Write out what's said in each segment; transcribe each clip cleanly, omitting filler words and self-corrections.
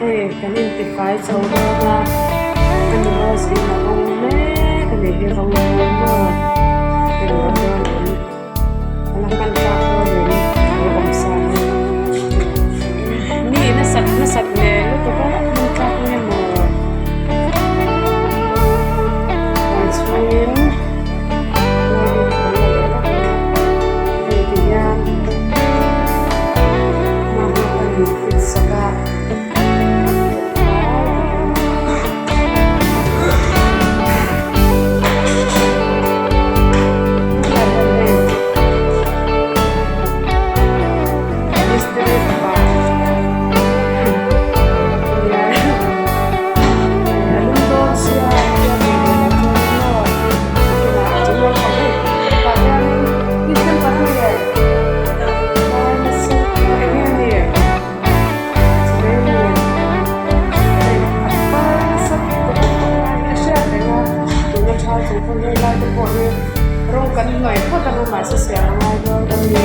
Hei kan intifai chho dawn a, ka nu rose in a rawng mek a nih hi rawng dawn maw ka ni rawng dawn em a la hman tlak dawn em lo awm sa hi mi in a sat nasat hmel lutuk a hman tlak nge maw huan chhungin lai hi kan la leh vak ang hei ti hian. Rawng kan hnawih phawt ang a mahse siam a ngai dawn a ni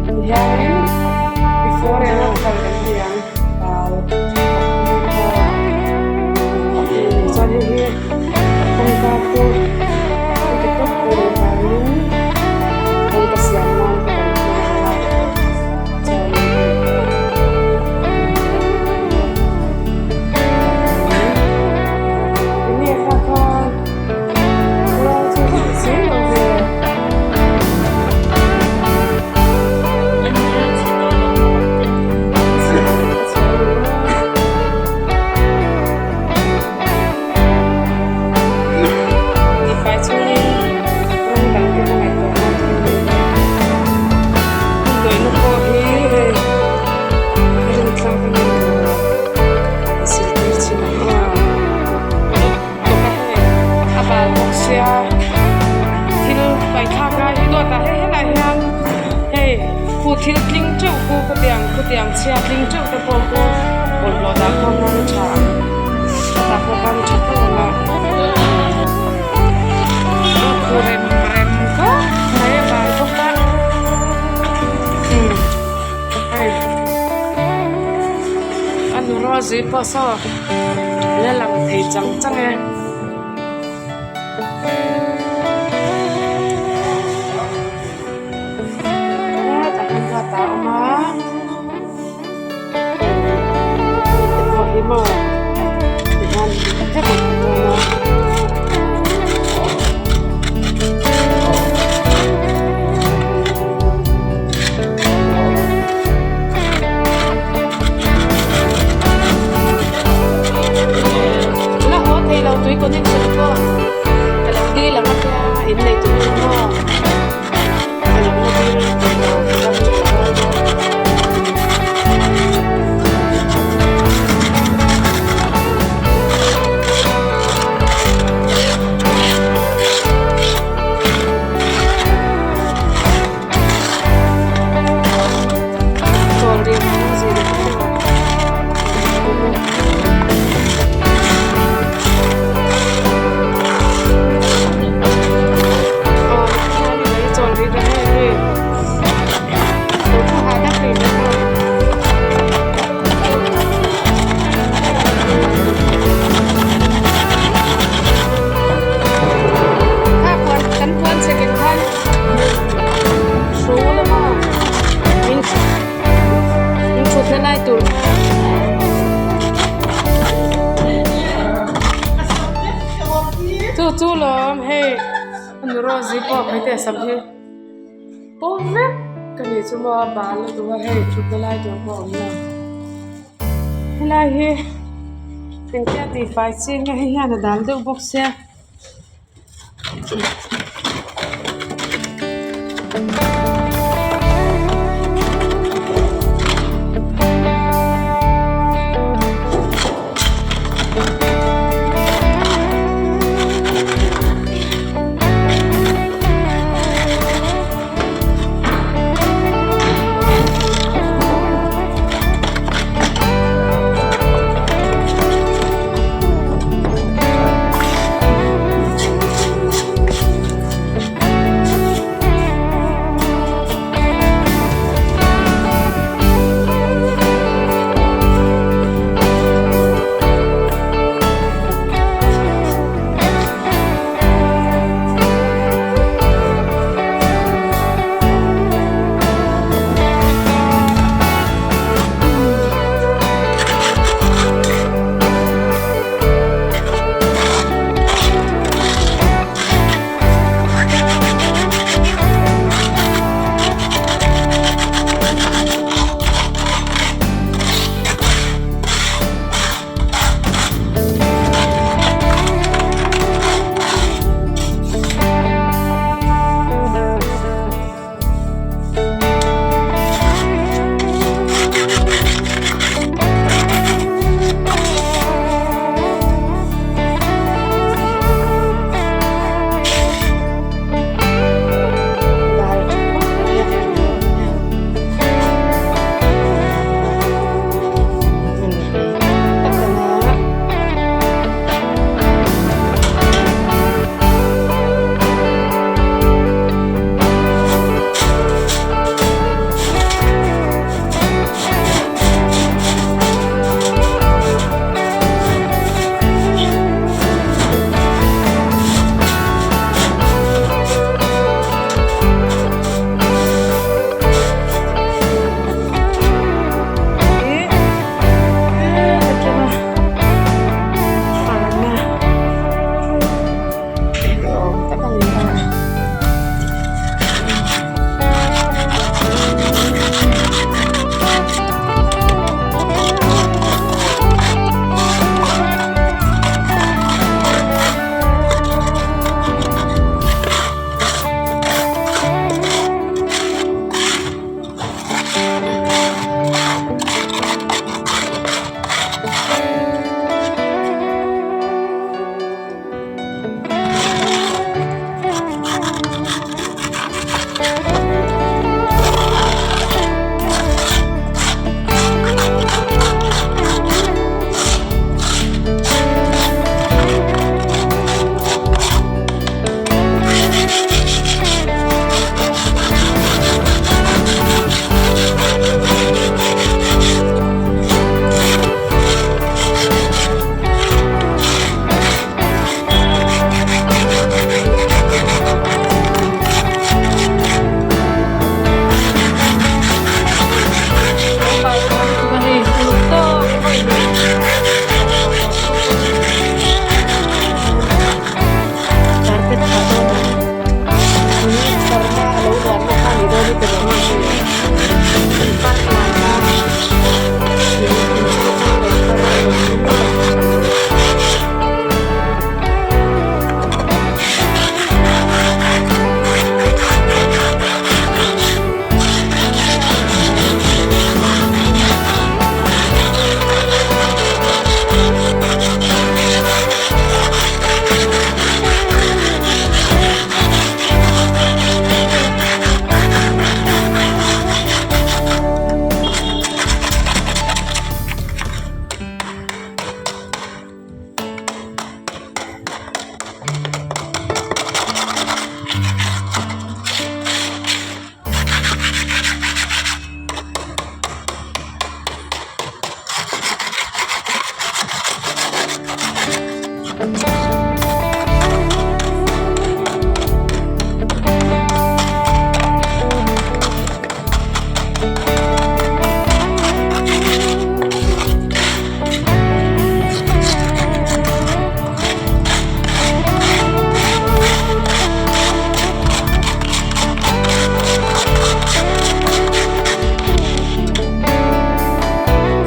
tihianin before and after kan ti ang chuan hei hi kawngka pawh. Heti tawp tur avangin kawngka siam nan te kan hmang a chuanin enge kha kha rual chu a ni si lo ve. Tifai chungin rawng dang te pawh ngaihtuah nan chu a ni a, hmun pawh hi hei rintlak a ni lo a zirtir chin ang aw bawk a hei a bal bawk sia thil paithlak lai hi dawtah hei helaiah hian hei khu thil tling teuh khu khawtiang khawtiang chhia tling teuh te pawh khu bawlhhlawh dah khawm nan a tha ang dah pawh khan a tha tho ang a khu rem rem khawp mai a bal bawk a umm hei a nu ruazui pawh saw la lang thei chang chang e. Hetah hian ruat a awm a hei te pawh hi maw tihian vek an ti dawn a. La haw thei lo tui connection pawh ka lo dil ang a tia innei tur chu maw. Chu chu lawm hei nu Rosie pawh hmeichhe sam hi paw vek ka ni chu maw a bal lutuk a hei thutna lai tur pawh a awm lo helai hi engtia tihfai chi nge hei hian a dal deuh bawk sia.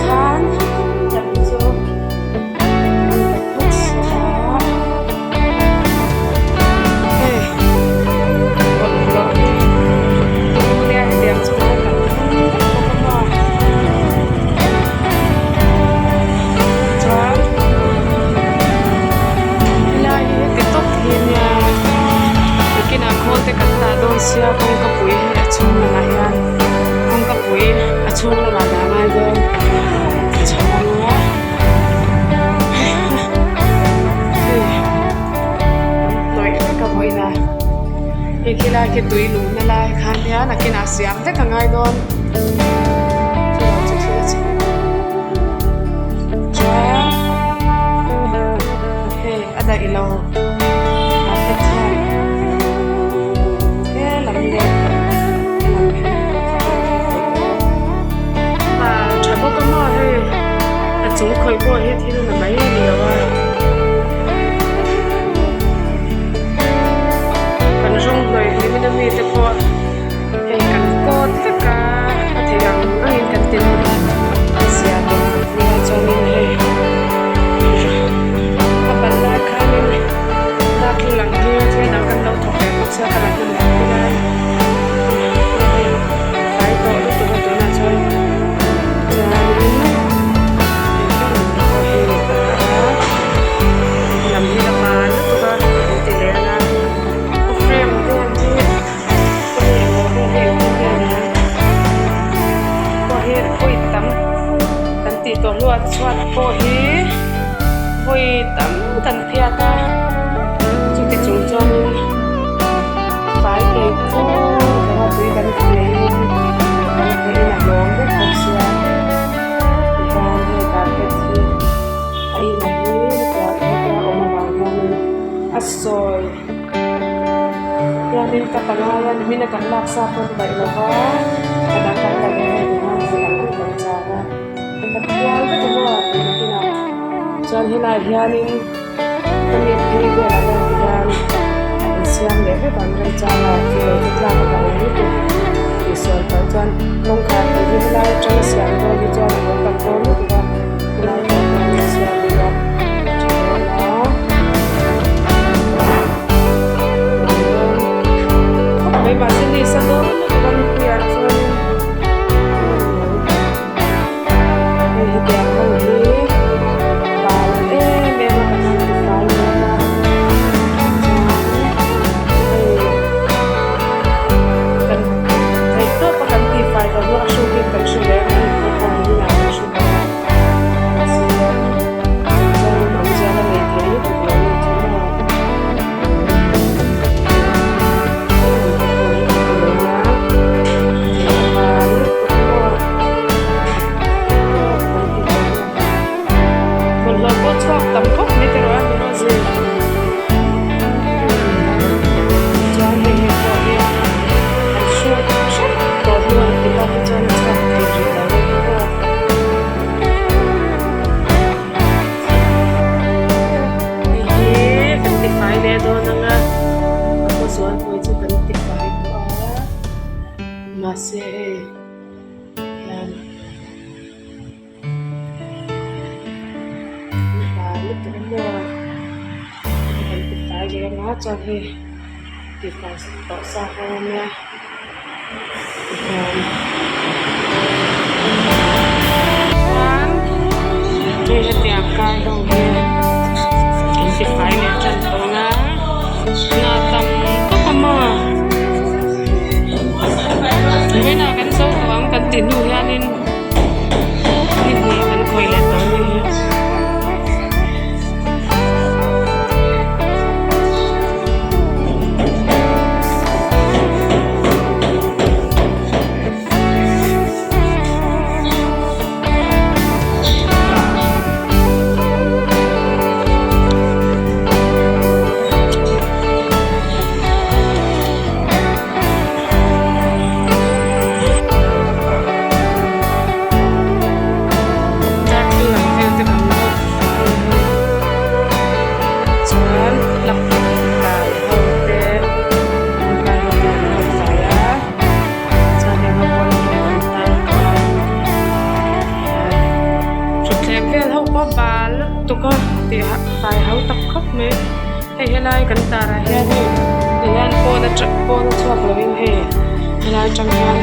Khan lam chu an ta phawt sela hei bawlhhlawh nia hetiang chu kan kan thum vek bawk a maw chuan helai hi heti tawp hi ania nakinah khawl te kan dah dawn sia kawngka pui hi a chhung lamah hian kawngka pui a chhung lamah dah ngai dawn a chho anga hei hnawih vek a vawiin a hei khilai khi tui luhna lai kha ania nakinah siam vek a ngai dawn chuvang chu thil a chhe chuan hei a daih lo carpet hian he lam leh he lam hi ah tha bawk a maw hei a chung khawih pawh hi thil na mai a ni lo a kan rawng hnawih hlim in ami te pawh hei kan coat vek a a theih ang angin kan ti dawn a zia tawh nia chuanin hei a ban lai khanin darthlalang hi thil dang kan lo thawk leh bawk sia ka la hman leh phawt a hei fai tawh lutuk a tunah chuan chuanin hei lam te pawh hi a lam hi a ban lutuk a an ti leh ang a a frame vel hi. Pawh hi vawi tam kan tih tawh hnuah chhuat pawh hi vawi tam kan phiat a chuti chung chuanin fai thei fur lo a tui kan theihin kan theihin a hlawm vek bawk sia tihian hei carpet hi a in hi hetia awm avang hianin a sawi. Hianin ka palai a nimin a kan lak sa pawh ni daih lova a dang kan la leh a ni a ang ang kan char a ka kual vek a maw tih nakinah chuan helaiah hianin ka mi phei velah hian tihian an siam leh vek ang remchang a thil lo chu tlak a hlauh lutuk tih sawi pah chuan kawngkhar pui hi helai atanga siam dawn hi chuan a lo tak dawn lutuk a helai pawh hian an siam ila a tha dawn a. Mai mahse ni sa dawn lutuk a mipuiah chuan hei hetiang ho hi bal em em a kan han ti fai leh a chuan hei kan theih tawp a kan ti fai tawh hnu a hruk in kan hru leh ang hei pawh hi inah kan hru bawk a mahse chuan awmzia la nei thei lutuk lo a ni chu maw. Bawlhhlawh pawh chhuak tam khawp mai te rawh a ni zir chuan hei hei pawh hi an hruk hrep tawh hnuah ti bak hi chuan a chhuak thei rih lo a ni maw. Hei hi kan ti fai leh dawn ang a a khaw zualpui chu kan ti fai tawh a mahse hei hian. Lutuk a maw kan ti fai leh anga chuan hei ti fai tawh sa ho a nia tihian chuan hei hetiang kai ho hi an ti fai leh tan tawh anga hna tam tawk a maw vawiinah kan zo tawh ang kan tih hnu hianin. Ni hnih kan khawih leh tawh anih hi. bal lutuk a tih fai hau tak khawp mai hei helai kan tar ah hian hei ti hian pawn atang pawn a chhuak lo in hei helai atang hian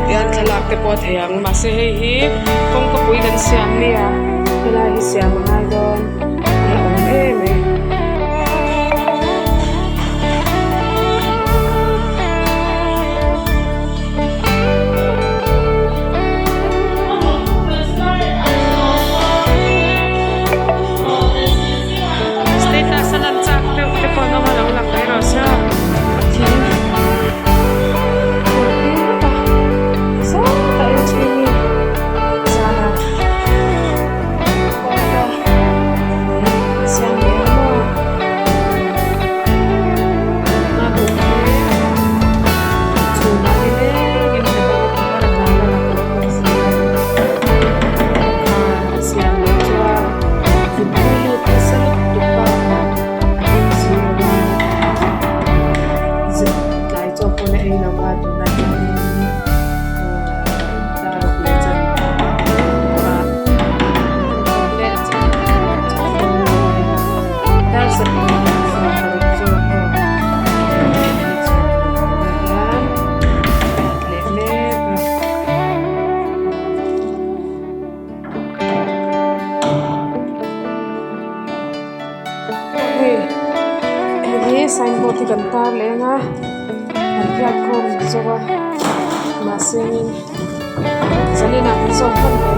hian thlalak te pawh a theih ang mahse hei hi kawngka pui kan siam nia helai hi siam a ngai dawn a awm em mai. Status a lan chak deuh te pawh an awm a lo lang mai rawh se aw thing sawtah hian chhing zanah kawngka siam leh ang maw chhunah ni lengin siam leh chuan zunpui lut nasa lutuk bakah a hlim si lo a tlai chaw pawh la ei lo va tunah hianin ahh dar leh chanve dar 26 zawk aw tunah hian leh mek a. Hei hei hi signboard hi kan tar leh ang a an hiat khawm zawk a mahse zanin ah kan zawm hman.